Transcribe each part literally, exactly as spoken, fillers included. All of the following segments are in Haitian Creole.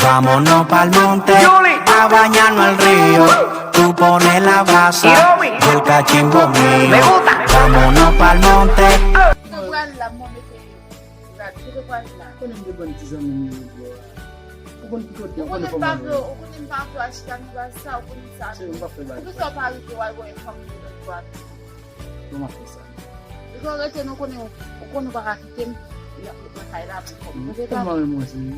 Vámonos pa'l monte, a bañarnos al río. Tú pones la brasa, el cachimbo mío. Vámonos pa'l monte. Mwen pral la, mwen mete rad. Kote pral la? Konnen m te bann ti zanmi m yo, bro. Ou konn ki kote, ou konnen kòman m ye. Ou konnen m pa vle achte anivèsè, ou konnen sa. Cheri, m pa fè bagay. Poukisa w pa rive w al wè fanmi w lòt bò a? Kòman fè sa? Ou konn rete, nou konnen, ou konnen ou pa ka kite m nan, nan kay la pou kòm. Ou te pa. Kòman renmen w, cheri?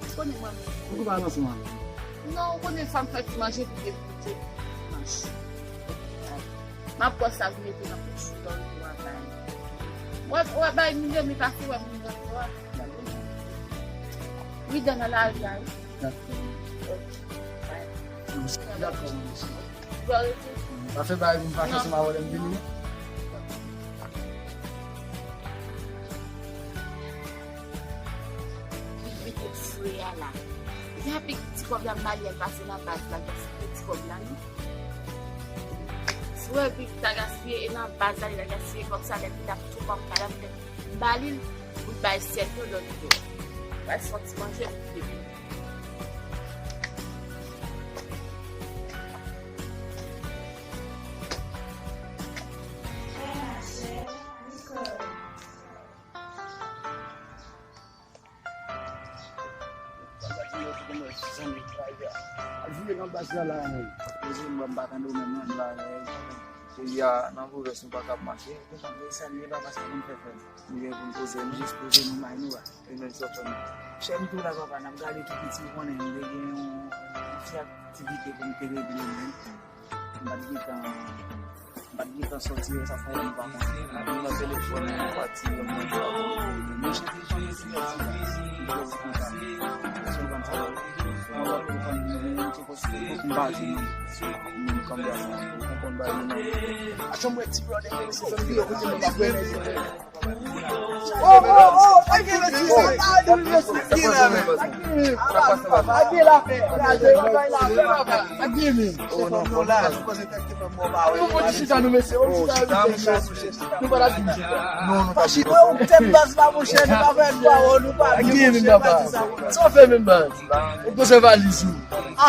Ou konnen mwen menm. Ou tou pral ansanm avè m. Non, ou konnen fò m fè ti manje pou depi dimanch. M ap pran sa pou mete nan poch ou, lè w rive w ap bay. Wè, wè, bay moun yo, mi pase wè moun nan yo a. Wi, dan nan lari a, wi. Dakò. Ok. Dakò, mwen, mèsi. Ou dwe rete. Pa fè bagay pou m fache ansanm avè w lè m vini. Li mete fre a la. Depi ti kòb la m ba li, al pase nan baz la, gaspiye ti kòb la, non. Si w wè Big ta gaspiye, e nan baz la, li ta gaspiye kòb sa, lè li t ap tou kòb la, m ba li l, pou l bay sèl yo lòt yo. Bay sòti manje, pou l vini. Al vire nan baz la la, men. Poze m, m pa tande w menm non, m pa. Kounye a, nan pwovens nou pa kab mache. Sa l ye, papa, sa konn fè fè. Nou gen pou n poze nou. Jis poze nou, may nou a. E menm sa w fè m. Chè m tou la, papa, n ap gade ki piti ou konnen, m te gen yon, yon ti aktivite pou m te regle menm. M pa t gentan, m pa t gentan sòti, sa fè m pa konn. Apre nan telefòn, mwen pati, mwen pa konn. Mwen chèche, chèche, chèche, chèche, chèche konsa. Èske w konn sa? Mwen pa konn, mwen pa konn, mwen pa konn bagay nan. Ou konprann bagay nan. Atann mwen ti brother, se zanmi yo kote mwen pa konnen. Oh, oh, oh, pa gen lòt ti sa. Pa gen lòt ti sa. Pa gen lòt ti sa. Pa gen lòt ti sa. Pa gen lòt ti sa. Pa gen lòt ti sa. Nou bon ti chita nou, mesye. Yon ti chita nou, mesye. Nou pa la di. Non, nou pa chita. Ou tèt baz la, monchè, nou pa fè dwa, nou pa gen, monchè, pa di sa. Sa w fè menm, baz? Ou poze valiz ou.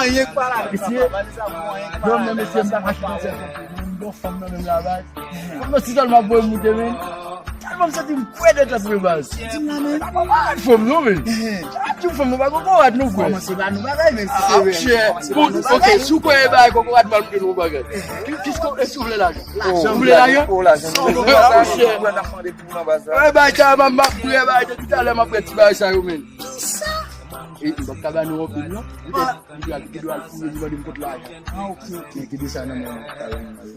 Anyen k pa la. Mesye, valiz la, bon, anyen k pa la. Yon nan mesye, m ta ka chita sèl kote. Yon bon fanm nan menm la, baz. Fanm nan si sèlman voye moute, men. Tèlman m santi m kwè de tèt mwen, baz. Di m la, men. Pa kòkòrat fanm non, men. Sa di fanm nan pa kòkòrat non, frè. Kòmanse ba nou bagay, men si se vre. Bon, ok, si w kwè e bagay kòkòrat, m al moute nou bagay. Ki, ki, èske w vle lajan? Ou vle lajan? Sa w vle lajan? Frè, bagay sa, m ap, m ap, frè, bagay, depi talè, m ap wè ti bagay sa yo, men. Kisa? E, m p ap ka ba nou anpil, non. Li te, li te al, li te dwe al fouye, li mande m kot lajan. Ah, ok, ok. Men kite sa nan men w.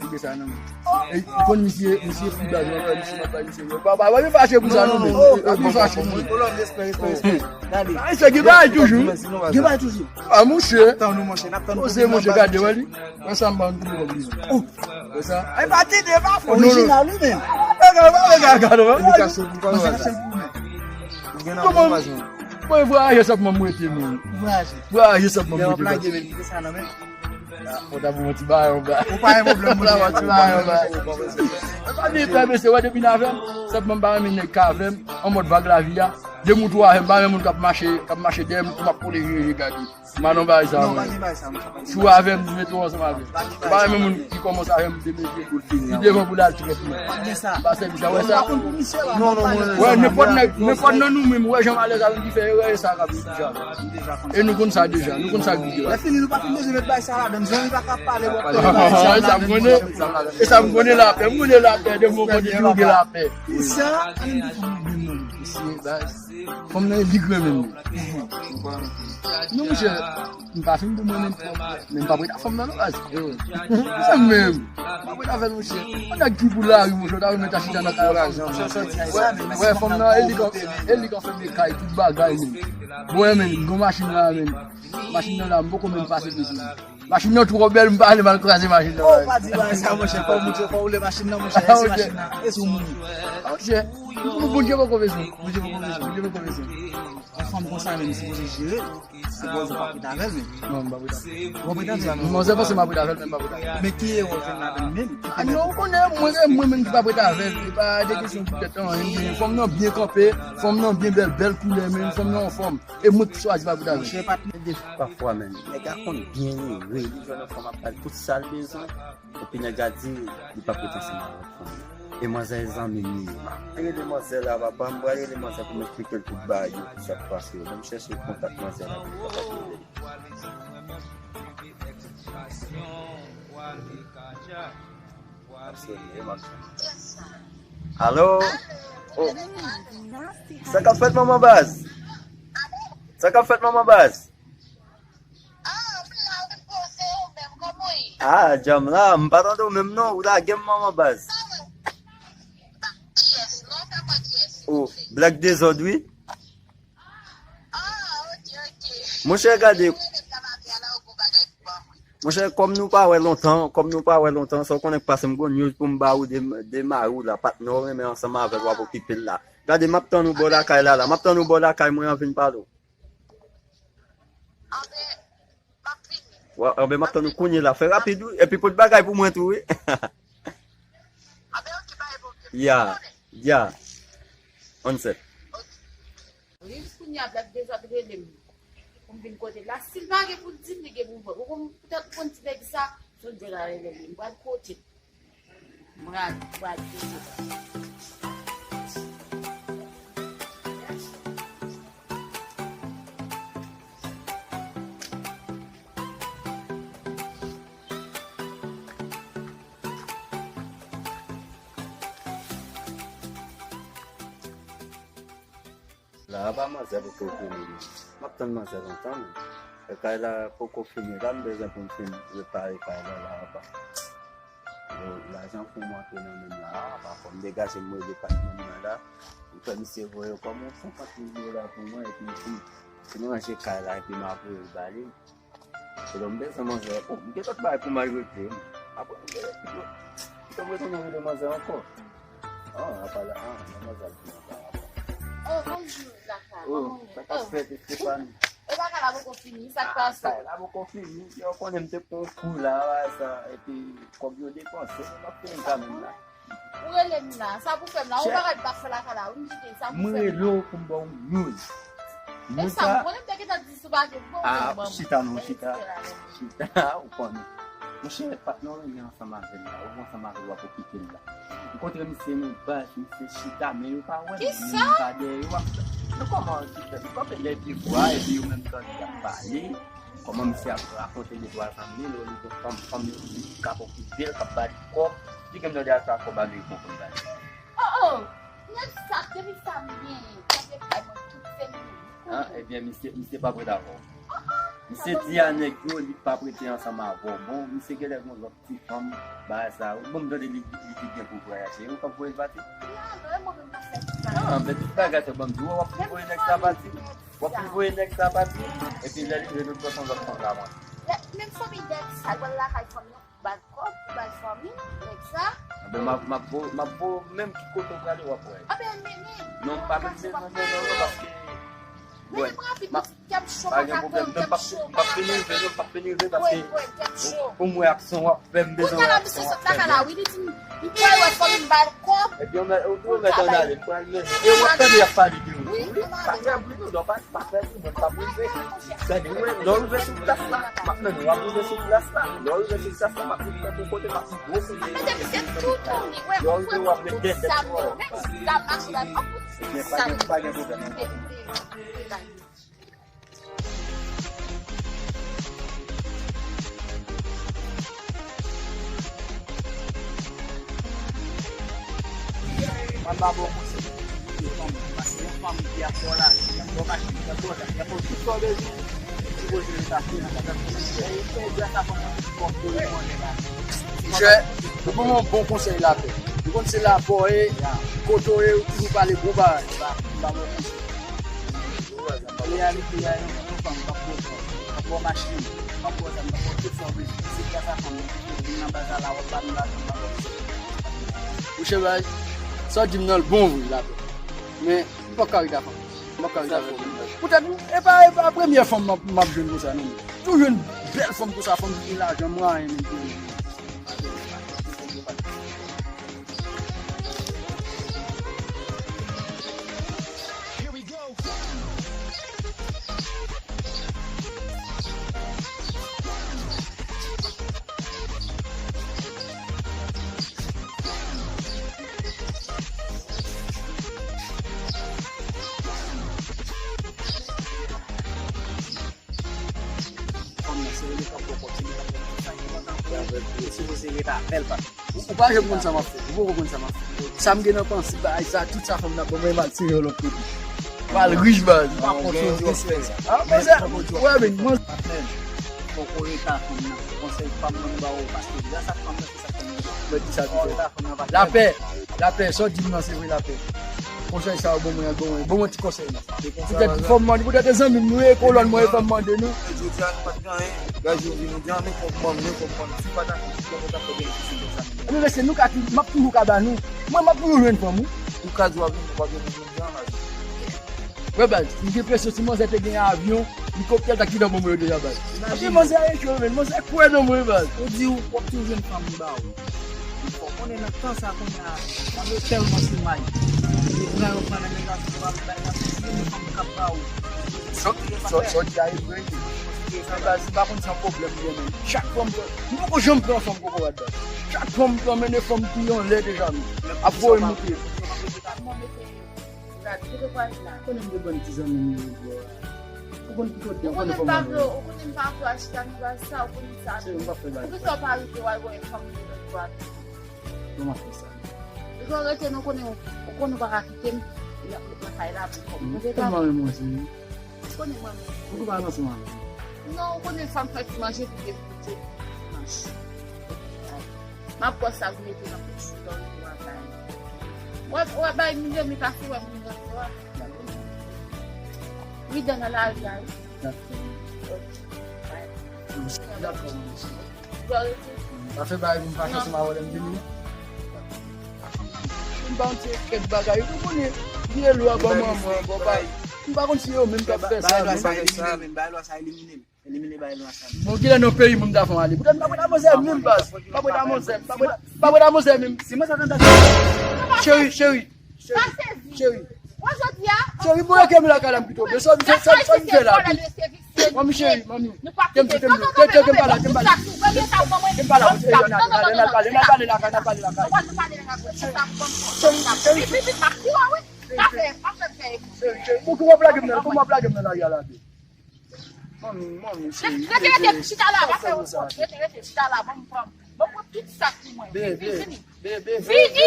Kite sa nan men w. E, ou konn misye, misye fi baz, mwen fè misye, mwen fè misye. Ba, ba, ba, fache pou sa, non, men. Oh, pa fache, non. Oh, respè, respè, respè. Gade. Ay, sa gen bagay toujou. Gen bagay toujou. Ah, monchè. Tann nou, monchè, n ap tann nou. Poze, monchè, gade, wè li. Wè sa m ba nou tout kòb li. Oh. Wè sa? Ay, pa tande, pa fò orijinal, wi, men. Gade, gade, gade, gade. Li kache pou pa wè. Ou gen nan bon pa jan. Mwen vwayaje sa pou mwen rete, men. Vwayaje. Vwayaje sa pou mwen rete. Lè w ap lage, men, kite sa nan men. Ah, ou ta bon ti bayon ba. Ou pa gen pwoblèm, ou ta bon ti bayon ba. Mwen pa gen pè, mesye, wè depi n avè m, sa pou mwen pa renmen nèg k avè m, an mòd vag lavi a. Depi m tou avè m, pa renmen moun k ap mache, k ap mache dèyè m, pou m ap kole vire, vire gade. M pa nan bagay sa, mwen. Non, pa gen bagay sa, monchè, pa gen bagay sa. Si w avè m, mete w ansanm avè m. M pa renmen moun ki kòmanse avè m, depi l fini. Li devan pou l al trèt mwen. Pa gen sa. M pa sèvi sa, wè sa. Non, non, mwen. Wè, nenpòt nèg, nenpòt nan nou menm, wè jan malèz avè m ki fè erè, e sa k ap vin pija. E nou konn sa deja, nou konn sa k vide la. Lè fini, nou pa fin bezwen met bagay sa ladan. Zanmi pa ka pale, w ap pale bagay sa ladan. E sa m konnen, e sa m konnen lapè, m konnen lapè, depi yon kote toujou gen lapè. Kisa? Ann di fanm nan menm non. Mesye, baz. Fanm nan, li k renmen m. Non, monchè, m pa fin pou mwen menm twòp, men m p ap ret ak fanm nan, non, baz. Sa menm. M p ap ret avè l, monchè. Yon nèg ki pou lari, monchè, w ta renmen ta chita nan kay la. Wè, wè, fanm nan, e li k ap, e li k ap fè kay, tout bagay, menm. Bon, wè, menm, gwo machin la, menm. Machin nan la, m poko menm pase peze. Machin nan twò bèl, m pa vle m al kraze machin nan. Oh, pa di bagay sa, monchè, fò w montre, fò w woule machin nan, monchè. E si machin nan, e si w mouri. Ah, monchè. Bondye poko bezwen. Bondye poko bezwen. Bondye poko bezwen. Yon fanm konsa menm sipoze jere l. Sipoze w pa prete avè l menm. Non, m pa prete avè l. Ou pa prete avè l? Manzè panse m ap prete avè l, men m pa prete avè l. Men ki erè w jwenn ladan l menm? Ah non, ou konnen, mwen, se mwen menm ki pa prete avè l. Se pa de kesyon poutèt anyen, men fanm nan byen kanpe, fanm nan byen bèl, bèl koulè, men fanm nan anfòm. E mwen ki chwazi pa prete avè l. Monchè, pa t de pafwa menm. Nèg la konn byen jere, li jwenn yon fanm ap ba l tout sa l bezwen. Epi nèg la di li p ap ret ansanm avèk fanm nan. E manzè zanmi m li ye. M ap rele manzè la, papa, m pral rele manzè pou m eksplike l tout bagay yo, ki sa k pase yo. Ban m chèche kontak manzè la pou m kapab rele l. Ap sone, m ap sone. Alo? Oh. Sa k ap fèt, manman baz? Sa k ap fèt, manman baz? Ah, m la, wi, poze ou menm, kòman w ye? Ah, djanm la, m pa tande w menm non, ou lage m manman baz. Kiyès? Non, fè mwen kiyès, silvouplè. Oh, Black Dezòd, wi. Ah, ok, ok. Monchè, gade. Ou rele m nan maten an la, ou gon bagay pou ban mwen. Monchè, kòm nou pa wè lontan, kòm nou pa wè lontan, sa w konnen k pase m gon news pou m ba ou de, de mari w la, patnè w renmen ansanm avè l, w ap okipe l la. Gade, m ap tann ou bò lakay la, la. M ap tann ou bò lakay mwen an vin pale w. Anben, m ap vini. Wa, anben, m ap tann ou kounye la. Fè rapid, wi. Epi pote bagay pou mwen tou, wi. Anben, ok, bay bon. Ya, ya. On sèt. Rive kounye a, Black Dezòd rele m pou m vin kote l la. Si l pa gen pou l di m, li gen pou l fè. Ou konn, poutèt ou konn ti nèg sa, se yon djòl a rele m. M pral kote l. M pral, m pral kote l. La apa manzè poko vini non. M ap tann manzè lontan menm. E kay la poko fini la, m bezwen pou m fin repare kay la la apa. Yo, lajan pou m antre nan men m la apa, fò m degaje m rele patnè m nan la. M fè misye voye kòm yon senkant mil dola pou mwen epi m fin, fin ranje kay la epi m ap voye l ba li. Kote m bezwen manzè. Oh, m gen lòt bagay pou m al regle. Apre m gen, m t ap retounen rele manzè ankò. Ah, apa la, ah, manzè al vin ankò apa. Oh, bonjou, Zaka. Oh, kòman w ye? Sa k ap fèt, Estefani? E bagay la poko fini, sa k pase? Kay la poko fini. Yo konnen m te pran yon kou la, sa, epi kòb yo depanse, m ap fini kanmenm la. Ou rele m la. Sa pou fè m la. Ou bagay m pa fè lakay la. Ou m kite. Sa pou fè m la. Mwen rele w pou m ba w news. E sa, mwen menm te gentan di sou bagay m. Bon, ah, bon, chita non, chita. Chita, ou konnen. Monchè, patnè w renmen ansanm avè l la. Ou ansanm avè l, w ap okipe l la. M kontre misye nan baz, misye chita, men yo pa wè m. Kisa? Men m pa dèyè yo ap fè. Men kòman ki fè? M kanpe dèyè pye bwa, epi yo menm tande y ap pale. Kòman misye ap rakonte de twa zanmi l, li gon fanm, fanm li k ap okipe l, k ap ba li kòb. Li gen m tande a sa kòb ameriken konn ba li. Oh, oh! Nèg sa, depi sa m genyen, tande bay mwen tout se li menm. Ah, ebyen, misye, misye p ap ret avè w. Misye di a nèg yo, li p ap rete ansanm avè w. Bon, misye genlè gon lòt ti fanm, bagay sa yo. Bon, m tande li, li di gen pou vwayaje. Ou p ap voye l pati? Non, non, e mwen menm k ap fè tout bagay. Ah, men tout bagay se ban m di w, w ap voye nèg sa pati. W ap voye nèg sa pati, epi lè li vle lòt bò se yon lòt fanm l ap antre. Menm fanmi nèg sa, l pral lakay fanmi an, pou ba l kòb, pou ba l fanmi, nèg sa. Anben, m ap, m ap vo-, m ap voye w menm ki kote w prale, w ap wè. Anben, men, men. Non, m pa menm bezwen, non, non, non, paske, men, men, rapid, kè m cho, pa gen pwoblèm, non, m p ap, m p ap fini rive, non, m p ap fini rive, paske pou m wè aksyon w ap fè, m bezwen wè aksyon w ap fè. Kounye a la, misye sot lakay la, wi, li di m, li pral wè fanmi m, ba l kòb. Epi, ou mèt, ou, ou mèt ann ale, m pral men. E w ap tande y ap pale de ou. Wi, pa fè bri non, pa, pa fè bri, mwen p ap rive. Gade, ou wè, lè w rive sou plas la, m ap mennen w, w ap rive sou plas la. Lè w rive sou plas la, m ap vin pran pou kote, m ap vin gwo kote. Mete misye toutouni, wè, ou pran tout zam yo, menm zam mache la, ou pran tout zam yo. Pa gen, pa gen pwoblèm. Mwen ba bon konsèy. Paske yon fanm ki ap ba w lajan, ki ap ba w machin, ki ap ba w zam, ki ap ba w tout sa w bezwen, sipoze rete ak ou nan kay la. E, e, e, sa fanm nan fè kòb pou li konnen la. Monchè, ou ban mwen yon bon konsèy lapè. Ou konn se lapè w ye, kote w ye, ou toujou pale bon bagay. Ba, ba bon konsèy. Reyalite a, yon, yon fanm k ap ba w kòb, k ap ba w machin, k ap ba w zam, k ap ba w tout sa w bezwen. Se gras a fanm nan ki fè w vin nan baz la, w ap ba nou lajan, w ap ba nou. Monchè, bay, sa w di m nan l bon vre, lapè. Men, m pap ka ret ak fanm. M pap ka ret ak fanm. Poutèt, e pa, e pa premyè fanm m ap, m ap jwenn konsa, non. Tou jwenn bèl fanm konsa, fanm ki gen lajan, mwayen, menm. Fanm nan serye, li pap pran kòb, se li k ap pran kòb. Sa ki enpòtan pou li, li sipoze ret avè l, papi. Ou, ou pa janm konn sa m ap fè. Ou poko konn sa m ap fè. Sa m gen nan panse, bagay sa, tout sa fanm nan ban mwen, m al tire yon lòt kote. M al rich, baz. M pa konn si w di w ap fè sa. Ah, men, wè, men, mwen. Patnè, fòk ou ret ak fanm nan. Konsèy pa m nan m ba ou, paske gras ak fanm nan, se sa k fè m ret. Mwen di sa tou. Lapè, lapè, sa w di m nan, se vre, lapè. Konsèy sa yo bon mwen, bon mwen, bon mwen ti konsèy la. Poutèt fò m mande, poutèt e zanmi m nou ye, kolòn mwen ye, fò m mande nou. Jodi a nou pa t gen anyen. Gaz yo vin, nou gen anyen, fò m ban m, fò m ban m. Si pa ta, si pa ta fè benefisye konsa. Ebyen, mesye, nou ka tou, m ap toujou ka ba nou. Mwen, m ap toujou jwenn fanm, wi. Ou ka di w ap vin, ou pa vin, nou gen anyen. Wè, baz, m gen enpresyon si manzè te gen avyon, elikoptè, l ta kite nan bon mwen yo deja, baz. Epi manzè a echwe, men manzè kwè nan mwen, baz. Ou di w, w ap toujou jwenn fanm li ba ou. Fò konnen nan tan sa kounye a, fanm yo tèlman sou may. Yo pran, yo pran nan men gason, yo pa bay gason, se menm fanm k ap ba ou. Sa, sa, sa w di a e vre. Men baz, m pa konn se yon pwoblèm li ye, men chak fanm, m poko janm pran fanm kokorat, baz. Chak fanm m pran, men e fanm ki anlè deja, men ap voye moute. Gad, kote pral la? Konnen m te bann ti zanmi m yo bò a. Ou konn ki kote, ou konnen fò m antre. Ou konnen m pa vle al chita nan baz sa, ou konnen sa. Cheri, m pa fè baz. Poukisa w pa rive w al wè fanm yo lòt bò a? Kòman fè sa? Lè w rete, nou konnen, ou konnen ou pa ka kite m, nan kay la pou fanm. Ou tèlman renmen mwen, cheri. Ou konnen mwen menm. Ou pa nan sou mwen. Non, ou konnen fanm fè ti manje pou te pou te manje. M ap pran sa m mete nan pwòch ou, dan ou a bay. Wè, wè, bay moun yo, mi pa fè wè moun nan fè wè. Mi dan nan lari a, wi. Dakò. Ok. Bay. Dakò, manmi. Ou dwe rete. Pa fè bagay pou m pa chase m a wè lè m vini. M pa yon ti kèk bagay, ou konnen, vye lwa ban manman, bon, bay. M pa konn si yo menm k ap fè sa, men. Bay lwa sa elimine m, bay lwa sa elimine m. Elimine bay lwa sa. Bon, kilè nan peyi mwen m ta fè m ale? Poutèt m pa prete a manzè menm, baz. M pa prete a manzè, m pa prete a, m pa prete a manzè menm. Si manzè tande. Cheri, cheri, cheri, cheri. Cheri, bloke m lakay la m pito. Men sa, sa, sa, sa m fè la? Manmi cheri, manmi. Tem di, tem di. Tem, tem, tem pale, tem pale. Tem pale, e, n al, n al pale, n al pale lakay, n al pale lakay. Cheri, cheri, cheri. Cheri, cheri. Pou, pou w ap lage m nan, pou w ap lage m nan lari a la, baby. Manmi, manmi, cheri. Rete, rete, chita la, pa fè yon fòt. Rete, rete, chita la, ban m pran, ban m pran tout sa pou mwen. Vini, vini. Vini, vini.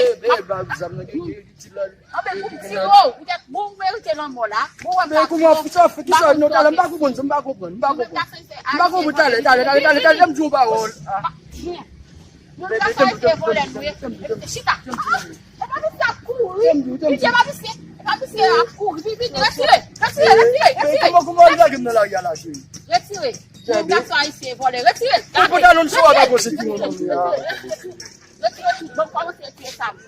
Anben, pou m tire w, poutèt, bon, ou merite lanmò la. Bon, wè m pa tire w. Kisa w fè, kisa w, non, talè, m pa konprann sa, m pa konprann, m pa konprann. M pa konprann, talè, talè, talè, talè, talè, m di yon pawòl. Moun sa sa ese vòlè nou ye. Chita. E pa misye ap kouri. Misye pa misye. E pa misye ap kouri. Vini, vini, retire. Retire, retire, retire. Kòman, kòman w lage m nan lari a la, cheri? Retire. Moun gason ayisyen vòlè. Retire. Gade. Pantalon sou a pa posib pou mwen, manmi. Retire tout. Bon, kòmanse retire sa pou.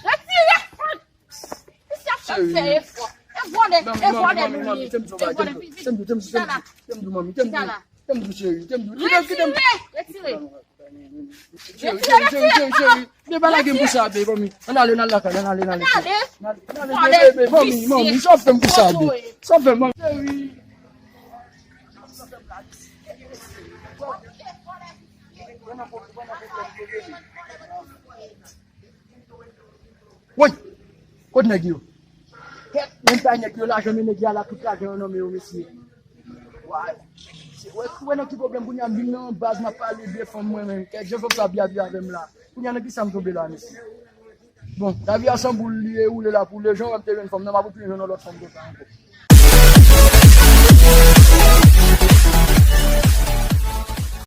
Retire. Misye ap fè efò. E vòlè, e vòlè nou ye. E vòlè, vini, vini. Chita la. Chita la. Tem di, cheri, tem di. Kite m, kite m. Retire, retire. Cheri, cheri, cheri, cheri, cheri. Baby, pa lage m pou sa, baby, mami. Ann ale, ann ale lakay, ann ale, ann ale. Ann ale. Ann ale, ann ale, baby, mami, mami. Sa w fè m pou sa, baby? Sa w fè m, mami? Cheri. Woy! Kot nèg yo? Kèt, menm pa nèg yo, lajan men nèg yo a la, tout lajan yo nan men yo, mesye. Wè, wè nan ki pwoblèm kounye a m vin nan baz, m ap pale de fanm mwen menm. Kèt, jan fanm sa ap byen avè m la. Kounye a nan kisa m tonbe la, mesye? Bon, lavi a san boul li ye, woule la pou le. Jan wè m te jwenn fanm nan, m ap retounen jwenn yon lòt fanm konsa ankò.